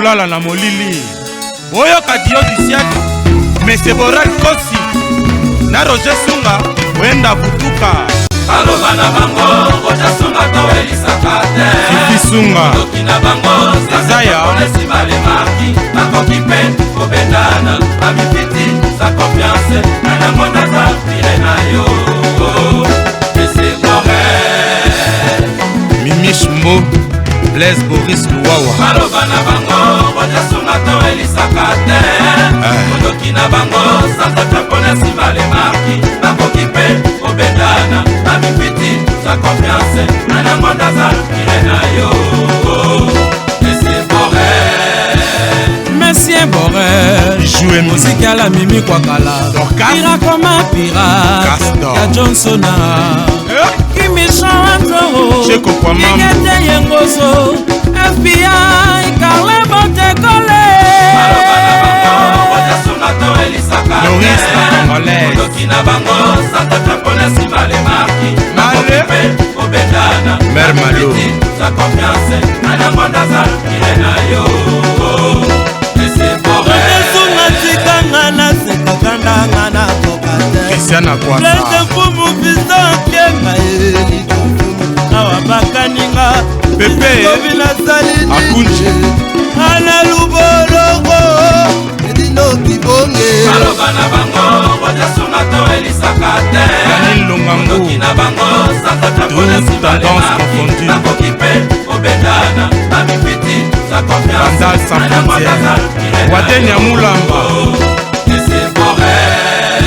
Kolala na molili. Boyoka Dio du siècle, Monsieur Boral Kosi na Roger Sunga Wenda Butuka. Baloba na bango Roger Sunga towelisaka te. Fifi Sunga. Ndoki na bango Ezaya. Nsima lemaki bakoki mpe kobendana bamipiti sa confiance na yango naza pire na yo. Monsieur Borel. Mimiche Mbo, Blaise Boris Luwawa. Baloba na bango Roger Sunga towelisaka te. Ndoki na bango sanza mpona nsima lemaki bakoki mpe kobendana bamipiti sa confiance na yango naza pire na yo. Monsieur Borel. Monsieur Borel, Joué moziki ala mimi kwakala. Dorcas. Pira koma pirate Castor. ya Johnsona. Kimisha Cheko kwa mambo. Kigete yengozo FBI Carle Botekole. Baloba na bango Roger Sunga towelisaka Loris te. la Congolaise. Ndoki na bango sanza mpona nsima lemaki bakoki Male. mpe kobendana Mère Malo. bamipiti sa confiance na yango naza pire na yo. Monsieur Borel. Esunga tikanga nasekaka ndanga nakoka te. Christian Akwasa. Blaise Mfumu Fiston Mayeli awa bakaninga. Pepe. Bisobi nasali nini? Akunji. Ana lubolongo edino kibonge. Baloba na bango Roger Sunga towelisaka te. Daniel Longango. Ndoki na bango sanza mpona Toutes nsima tendances lemaki confondues. bakoki mpe kobendana bamipiti sa confiance Bandal sans na yango frontières. naza pire na Waden yo. Yamulamba. Monsieur Borel.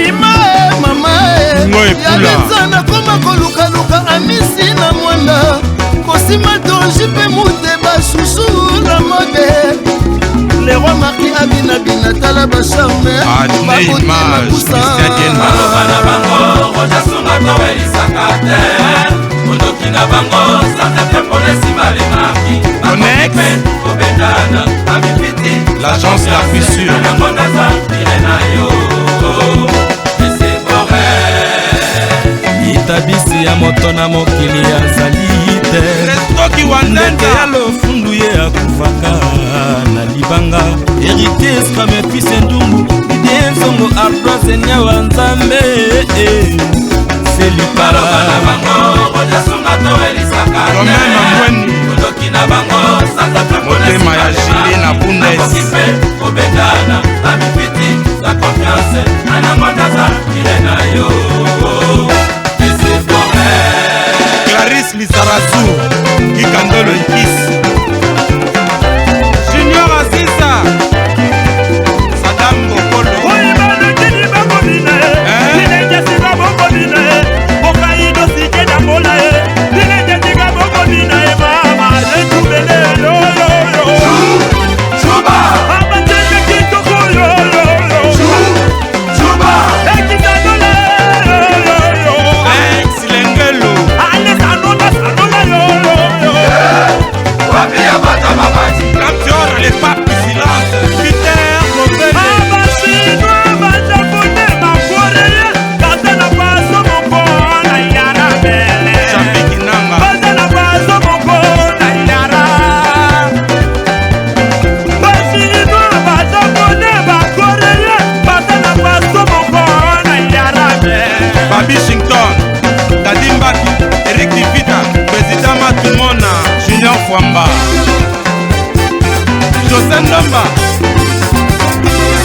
Ima e mama e Ngo epula. ya nakoma kolukaluka amisi na mwanda kosima donji mpe mute basusu na mode Leroy Marki abinabina tala bacharme. Adne Image, Christian Diena. Baloba na bango Roger Sunga towelisaka te. Mondoki na bango sanza te mpona nsima lemaki Connex. bakoki mpe kobendana bamipiti L'agence la plus sûre. na yango naza pire na yo. Monsieur Borel. Litabisi ya moto na mokili azali te. Restoki Ndeke ya Wanzenza. lofundu ye akufaka na libanga. Héritier Scrame fils Ndumbu Didie Nsongo Ardoise Nyawa Nzambe Selipala. Baloba na bango Roger Sunga towelisaka te. Romain Mambweni. Mondoki na bango sanza te mpona Motema nsima ya Julie na lemaki Bundes. bakoki mpe kobendana bamipiti sa confiance na yango naza pire na yo. Monsieur Borel. Clarisse Lizarazu. Kikandolo Ikis. Junior Aziza. Saddam Bokolo. Alex Lengelo. Capture le pape du silence. Peter Mobele. Chapi Kinanga. Babi Shington. Dadi Mbaki. Eric Divita. Président Matumona. Junior Fwamba. José Ndomba.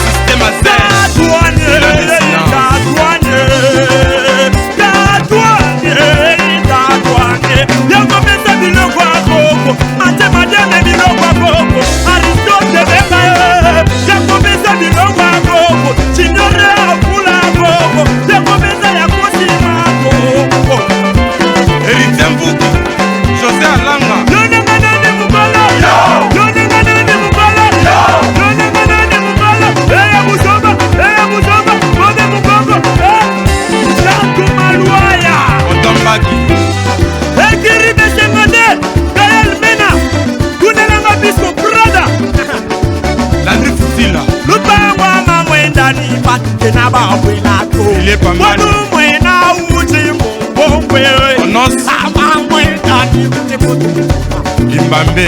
Système Z. Héritier Mvuki. José Alanga. Otombaki. Landry Futila. Filet Pangani. Onos. Limbambe.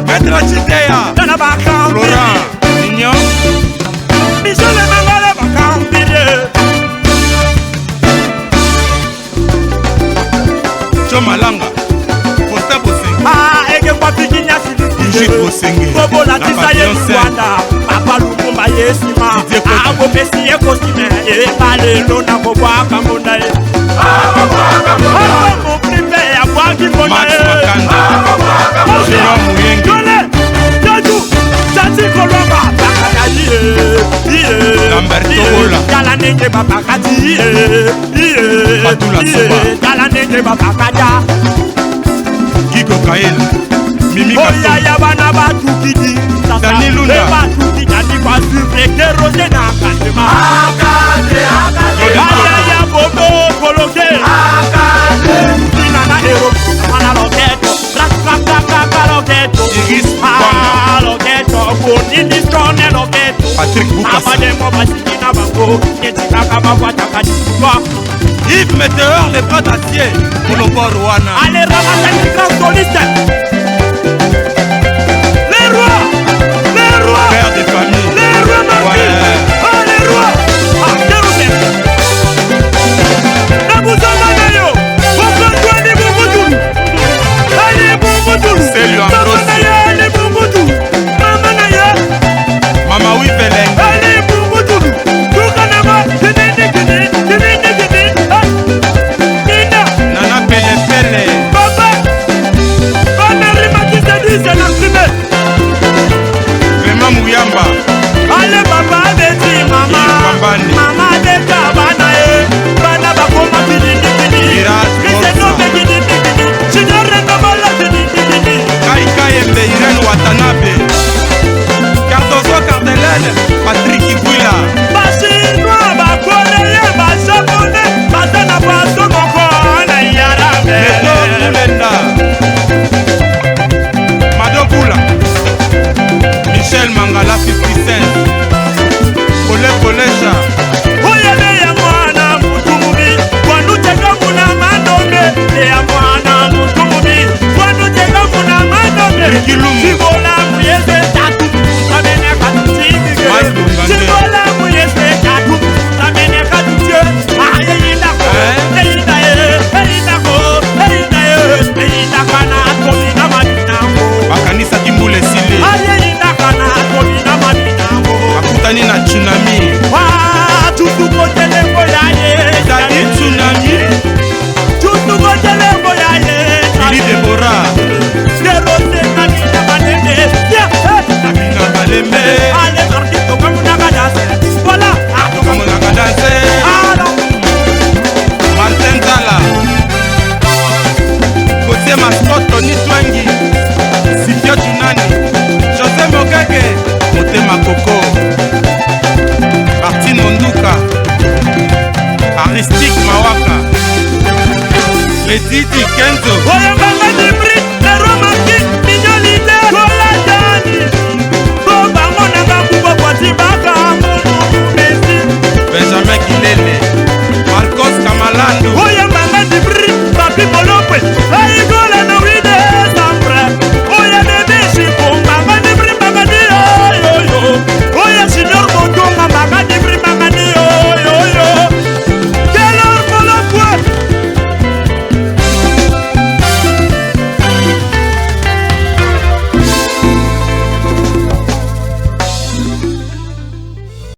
Maître Chiteya Tala bakambi Laurent Mignon Michel Mangala bakambi Jo Malanga Faustin Bosenge Ah eke kwa pikinya Brigitte Bosenge Kobolatisa ye Na pavillon Rwanda Papa Lumumba ye nsima Didier Kota. Akopesi ye kostime Eyeba lelo nakobwaka mbonda ye Papa moprive abwaki mbonda Max ye Makanda Jérôme Muyenge Tole Tatu Tati Kolomba Bakata iye Iye Lambert iye, Tobola. Tala ndenge babakati iye Iye Fatula iye, Soba. Tala ndenge babakata Gigo Kael Mimi Kato Oyaya bana batukidi Dani Lunda. Batukidi kwa suivre Kerosene na kandema Claude Toto Ayaya bobo koloke Tina na Europe Mana loketo Rakakakaka loketo Iris Bwanga. Ah loketo Bonini stone loketo Patrick Bukasa Abademo basiki na bango Netikaka bakwataka diswa Yves Météor les bras d'acier Kolobor wana Allez ramasse les grands solistes Les rois Les rois Père de famille Les rois Marquis Ouais. Ah les rois Ah Jérusalem Nabuzama na yo Okotwani Bungutulu Ali Bungutulu Celio Mama Ambrosio. na ye Ali Bungutulu Mama na ye Mama Wiveleng Ali Bungutulu Tukanama Kinini kini Kinini kini Ah Nina Nana Pele Pele Papa Bameri Makisa dise na prime Clément Mouyamba Ale papa abeti mama Yves Pambani. mama abeta bana ye bana bakoma kididikidi Mirage kristenome kididikidi junior rendomola kididikidi Kai Kayembe Irène Watanabe Cardozo Cardelel Patrick Ibouila bachinois bakoreyen bajaponais baza na poisson moko na yarambe Meto Mulenda Mado Bula Michel Mangala 50 Cent Kole Kolesha oyele ya mwana mutu mubi kwanutekamuna mandombe ya mwana mutu mubi kwanutekamuna mandombe Ricky Lumu. cibola muyese tatu amene katutikike Mike Lungande. cibola muyese tatu amene katutie ayeyindako Hein? eyinda ye eyindako eyinda ye eyindakana tobina mabinango bakanisaki mbula esili ayeyindakana tobina mabinango akutani na tsunami tutukotelengo ya ye ezali tsunami tutukotelengo ya ye Lili Debora derose nabina malembe Nabina Malembe ale mardi tokamunaka danse voilà tokamonaka danse alors Martin Zala Kosie Mascot Tony Twangi Sifio Tunani José Mokeke Motema Koko Martine Monduka Aristique Mawaka Ledidi Kenzo oyembanga dibri